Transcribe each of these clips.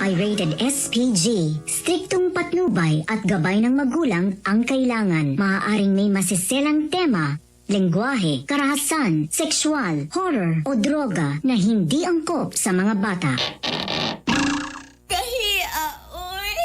ay rated SPG. Striktong patnubay at gabay ng magulang ang kailangan. Maaaring may masiselang tema, lengguwahe, karahasan, sexual, horror o droga na hindi angkop sa mga bata. Kahia, oy.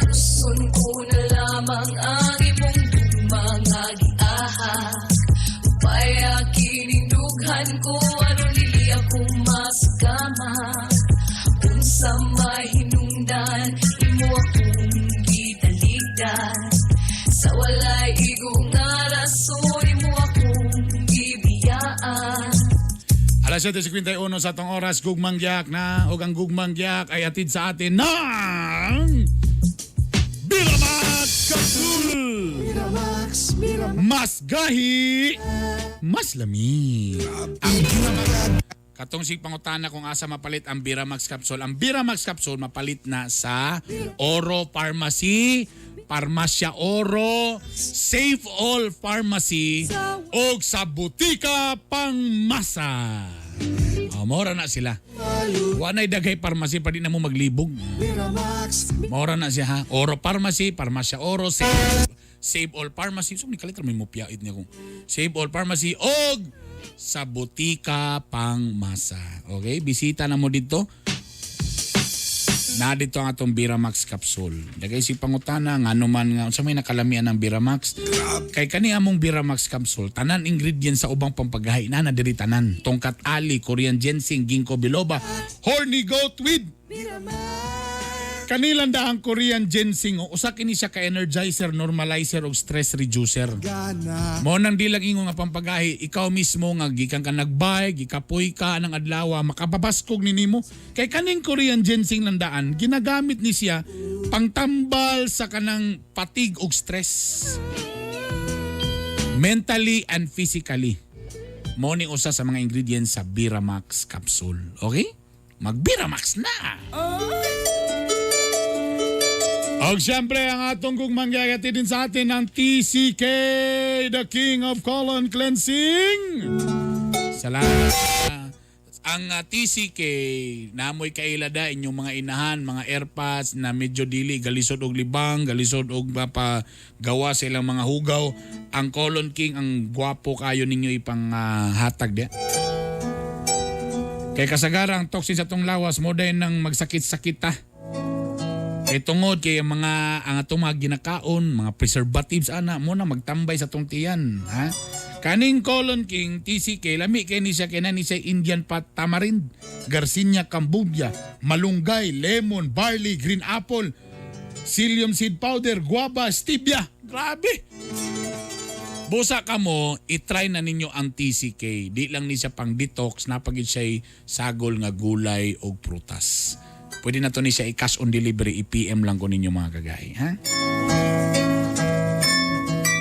Tuson ko na lamang ang imong gugma nga giaha. Upaya kining dughan ko aron dili ako masugama. Unsa may hinungdan imo akong gitaligdan. Sa walay igo nga rason imo akong gibiyaan. Alas 7:51 sa atong oras, gugmang giyak na, og ang gugmang giyak ay atid sa atin ng Biramax Capsule! Mas gahi, mas lami. Ang Biramax. Katong sig pangutana kung asa mapalit ang Biramax Capsule. Ang Biramax Capsule mapalit na sa Oro Pharmacy, Parmasya Oro, Save All Pharmacy, og sa Butika Pangmasa. Oh, mora na sila. Wa na'y daghay pharmacy pa di na mo maglibog. Mora na siya ha. Oro Pharmacy, Parmasya Oro, Save All Pharmacy. So, ni kalit may mupiyait niya kung Save All Pharmacy og sa Butika Pangmasa. Okay, bisita na mo dito. Na dito ang atong Biramax capsule. Dagay si pangutana nga man nga unsa may nakalamian ng Biramax. Kay kani among Biramax capsule, tanan ingredients sa ubang pampagahi na na diri tanan. Tongkat ali, Korean ginseng, ginkgo biloba, horny goat weed. Kanilang ang Korean ginseng, oh, usa kini siya ka energizer, normalizer ug stress reducer. Mo nang di lang ingon nga pampagahi, ikaw mismo nga gikan ka nagbike, gikapoy ka ng adlaw, makapabaskog ni nimo. Kay kaning Korean ginseng lang daan, ginagamit ni siya pangtambal sa kanang fatigue ug stress. Mentally and physically. Mo ni usa sa mga ingredients sa Biramax capsule. Okay? Mag-Biramax na! Og siyempre, ang atong gugmang gayati din sa atin ang TCK, the King of Colon Cleansing. Salamat. Ang TCK, namoy kaila da inyong mga inahan, mga airpods na medyo dili, galisod og libang, galisod og mapagawa sa ilang mga hugaw. Ang Colon King, ang gwapo kayo ninyo ipang hatag diya. Kay kasagaran, ang toxin sa atong lawas mo din ng magsakit-sakit ta. Kay tungod kay ang mga ang atong mga ginakaon, mga preservatives ana mo na magtambay sa atong tiyan, ha? Kaning Colon King TCK lami kay ni siya kay na ni siya Indian pot tamarind, Garcinia cambogia, malunggay, lemon, barley, green apple, psyllium seed powder, guava, stevia. Grabe. Busa ka mo, itry na ninyo ang TCK. Di lang ni siya pang detox, napagid siya sagol nga gulay o prutas. Pwede na to ni siya i-cash on delivery, i-PM lang ko ninyo mga kagay. Ha?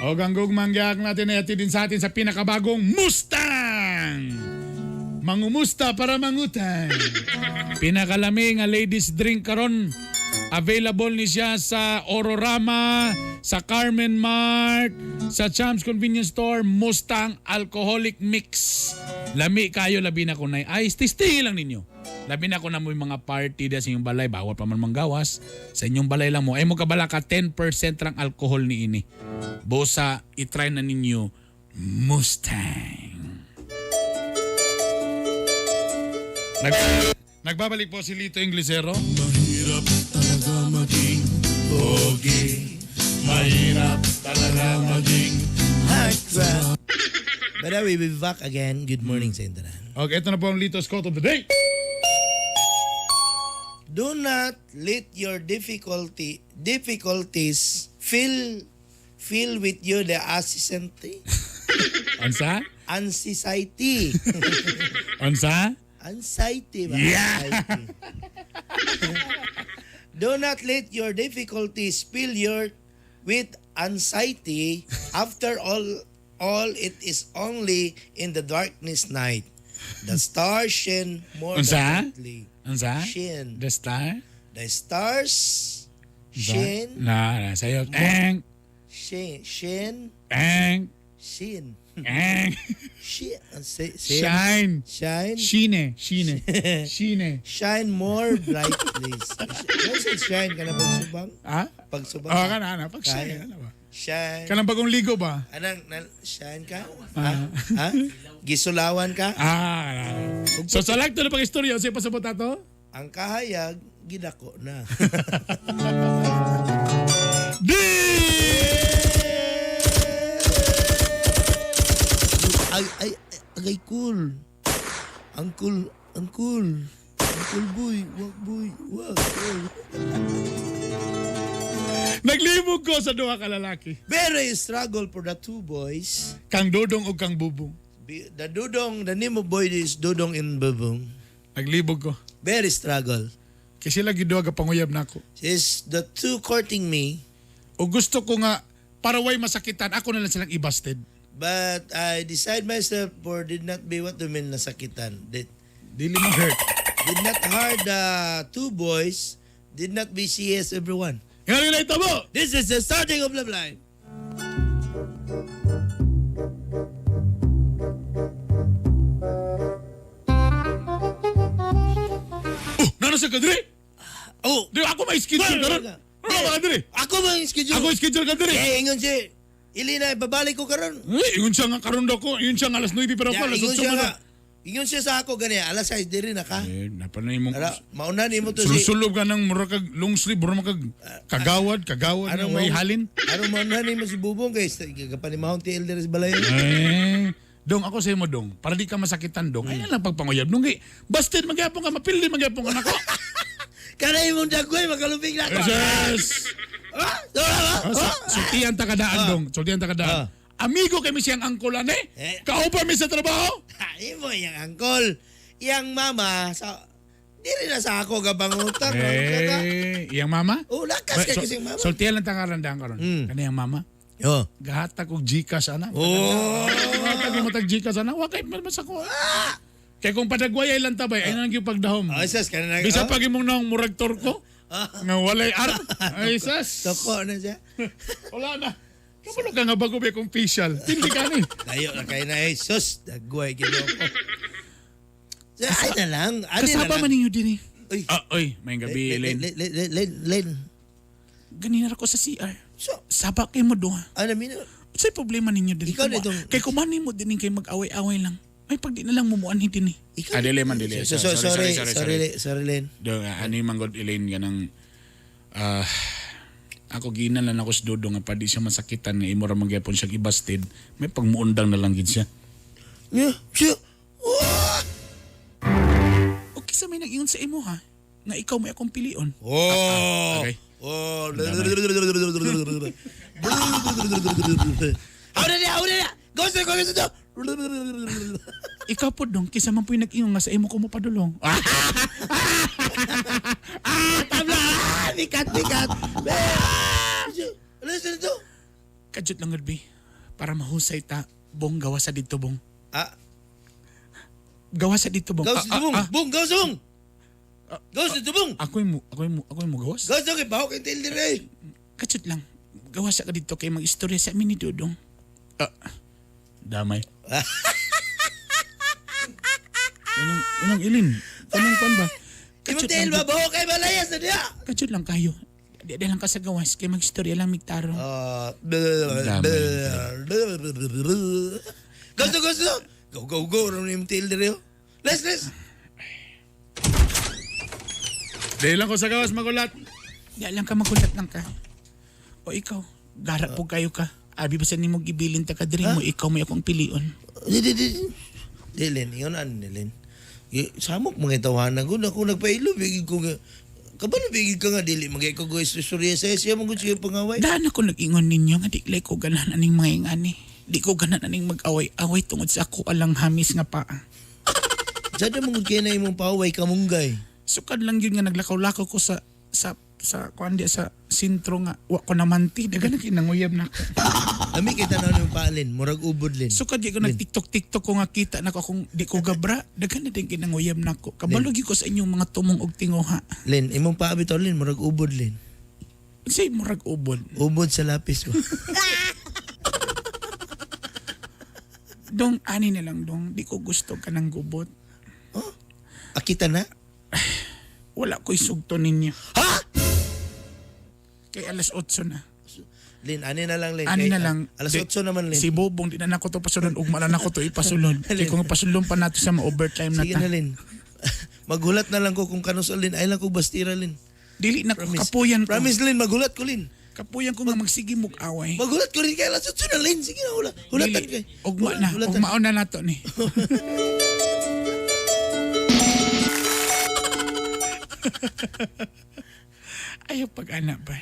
O ganggug mangyak natin ay din sa atin sa pinakabagong Mustang! Mangumusta para mangutang. Pinakalami nga ladies drink karon. Available ni siya sa Ororama, sa Carmen Mart, sa Champs Convenience Store, Mustang Alcoholic Mix. Lami kayo, labi na kunay. Ay, testingin lang ninyo. Labi na kung na mo yung mga party da sa inyong balay, bawal pa man manggawas. Sa inyong balay lang mo. Ay mo kabala ka, 10% lang alcohol ni ini. Bosa, itry na ninyo Mustang. Nagbabalik po si Lito Inglesero. Mahirap talaga maging pogi. Mahirap talaga maging Heartthrob. But we will be back again. Good morning sa inyo. Okay, ito na po ang Lito's Quote of the Day. Do not let your difficulties fill with you the anxiety. Unsa? Anxiety. Unsa? Anxiety ba? Yeah. Anxiety. Do not let your difficulties fill your with anxiety. After all it is only in the darkness night. The stars shine more Unsa? brightly. Unsa? Shine. The star? The stars shine Na, na, sa'yo. Eng! Shin, shin, Ang, shin, ang. shin, Shine. shine, Shine, shine. Shine. shine more brightly. Ano sa shine ka na pagsubang? Ha? Pagsubang. Oh, kana na pag shine Kaya. ano ba? Shine. Kanang bagong ligo ba? Anang, shine ka? Ha? Ha? Gisulawan ka? Ah, kana. So sa lagto na pag-istorya, unsay pasabot ato? Ang kahayag, gidako na. Di! Ay, ay, ay, agay cool. Ang cool, ang cool. Ang cool boy, wag boy, wag. Boy. Naglibog ko sa duha ka lalaki. Very struggle for the two boys. Kang Dodong ug kang Bubong. The Dudong, the name of boy is Dudong and Bubong. Naglibog ko. Very struggle. Kay sila gyud duha ka panguyab nako. Is the two courting me, O gusto ko nga para way masakitan ako na lang silang ibasted. but I decide myself for did not be what to mean nasakitan. Dili mo hurt. Did not hurt the two boys, did not be CS everyone. Ngano na ito mo? This is the starting of Love Line. Oh, nana sa kadre? Oh, Di ako may schedule karon. Ano ba kadre? ako ba yung schedule? Ako schedule kadre. Eh, ingon si Ilina, babalik ko karon. Eh, ingon siya nga karon daw ko, ingon siya nga alas 9 pero ako Ya, alas ingon 8 siya man. nga. Ingon siya sa ako gani, alas 6 diri na ka. Eh, napanay mong Ara, mauna nimo to si sulusulob ka ng mura kag long sleeve, mura kag kagawad, kagawad Ano nga may halin. Aron mauna nimo si Bubong kay kapanimahong ti elder sa balay. Eh, dong ako sa imo dong, para di ka masakitan dong. Ay lang pagpanguyab dong kay busted magyapon ka, mapildi magyapon ka nako. Kana imong dagway makalupig na ako. Yes. Ah, wala ba? Ah, sultihan ta kadaan dong, sultihan ta kadaan. Amigo kay mi siyang angkolan eh. Eh. Kaupa mi sa trabaho. Ha, imo yang angkol. Yang mama sa diri na sa ako gabangutang. Eh, iyang mama? Oh, lakas kay kasing mama. Sultihan lang ta karandaan karon. Kaniyang mama. Oh. Gahatag og GCash ana. Oh. Gahatag og matag GCash ana. Wa kay mas ako. Kay kung padagwayay lang tabay ay nang gyud pagdahom. Oh, sas kana na. Bisa pag imong naong murag torko nga walay ar. Ay sas. Toko na siya. Wala na. Kabalo ka nga bago ba kung facial. Hindi ka ni. Layo na kayo na eh. Sus, dagway gid ako. Ay na lang. Ani na Kasaba lang. man ninyo din eh. Uy. Ah, oy, may gabi, Len, Elaine. Len, Len, Len, Len. Ganina ra ko sa CR. So, Saba kay mo duha. ano mino? Sa'y problema ninyo din. Ikaw na itong- Kay kumani mo din kay mag-away-away lang. May pag di na lang mumuanhi din eh. Ikaw. Ah, dili man, dili. So, sorry, sorry, sorry, sorry, Len. Do, ano yung manggod Elaine ganang ah ako ginan lang ako sa Dodo nga pa di siya masakitan nga imo ra man gyapon siya ibasted may pagmuundang na lang gid siya. Yeah, siya. Oh! Okay sa may nag-ingon sa imo ha nga ikaw may akong pilion. Oh. Okay. Oh. Ahora na, ahora na. Go sa go sa. Ikaw po dong kisa man po yung nag-ingon nga sa imo ko mo padulong. Ah, Tabla. Ah, Bikat, bikat. Ano sa to? Kadyot lang gud bi para mahusay ta bong gawa sa dito bong. Ah, Gawa sa dito bong. go sa Ah, ah, bung. ah. Bung, go sa bung. Go sa bung. Ako'y mo gawas. Go sa kay bahok intil dire. Kadyot lang. Gawa sa ka dito kay mag-istorya sa amin ni Dodong. Ah, damay. Anong ilin? Anong kwan ba? Imong Kadyot til lang, ba bahok kay malayas na diya. kadyot lang kayo. Di lang ka sa gawas kay mag-istorya lang migtaro. Ah, Go sa go sa. Go go go ron imong til dire. Les les. Di lang ko sa gawas magulat. Di lang ka magulat lang ka. O ikaw, gara po kayo ka. Abi ba sa nimo gibilin ta ka diri mo ikaw may akong pilion. Di di di. Di Len, yun ano ni Len. Samok mga tawanan ko, ako nagpailo, bigid ko nga. Kabalo bigid ka nga dili magay ko go istorya sa siya mo siya pangaway. Daan ako nag-ingon ninyo nga di lay ko ganahan aning mga ingani. Di ko ganahan aning mag-away-away tungod sa ako alang hamis nga paa. Sada mo gud kay na imong paaway kamunggay. Sukad lang yun nga naglakaw-lakaw ko sa sa sa kuan di sa sentro nga wa ko namanti dagan na kinanguyab na ako. Ami kay tanaw nimong paalin, murag ubod Len. Sukad gyud ko nag TikTok TikTok ko nga kita nako akong di ko gabra dagan na din kinanguyab nako. Kabalo gyud ko sa inyong mga tumong og tinguha. Len, imong paa bitaw Len, murag ubod Len. Unsay murag ubod? Ubod sa lapis ba? Dong, ani na lang dong. Di ko gusto ka ng gubot. Oh, akita na? Wala ko'y sugto ninyo. Ha? Kay alas 8 na. Lin, ani na lang, Lin. Ani Kay, na lang. Alas Di- 8 naman, Lin. Si Bobong, di na nako to pasulod. Ugma na nako to ipasulod. Kay kung ipasulod pa nato sa ma-overtime na Sige ta. na, Lin. Maghulat na lang ko kung kanusal, Lin. Ay lang ko bastira, Lin. Dili na ko, Promise. kapuyan ko. Promise, Lin. Maghulat ko, Lin. Kapuyan ko nga magsige mog away. Maghulat ko rin kay alas 8 na, Lin. Sige na, hula. Hulatan Dili. kay. Ugma na. Hulatan. Ugmaon na nato ni. Ayaw pag-ana ba.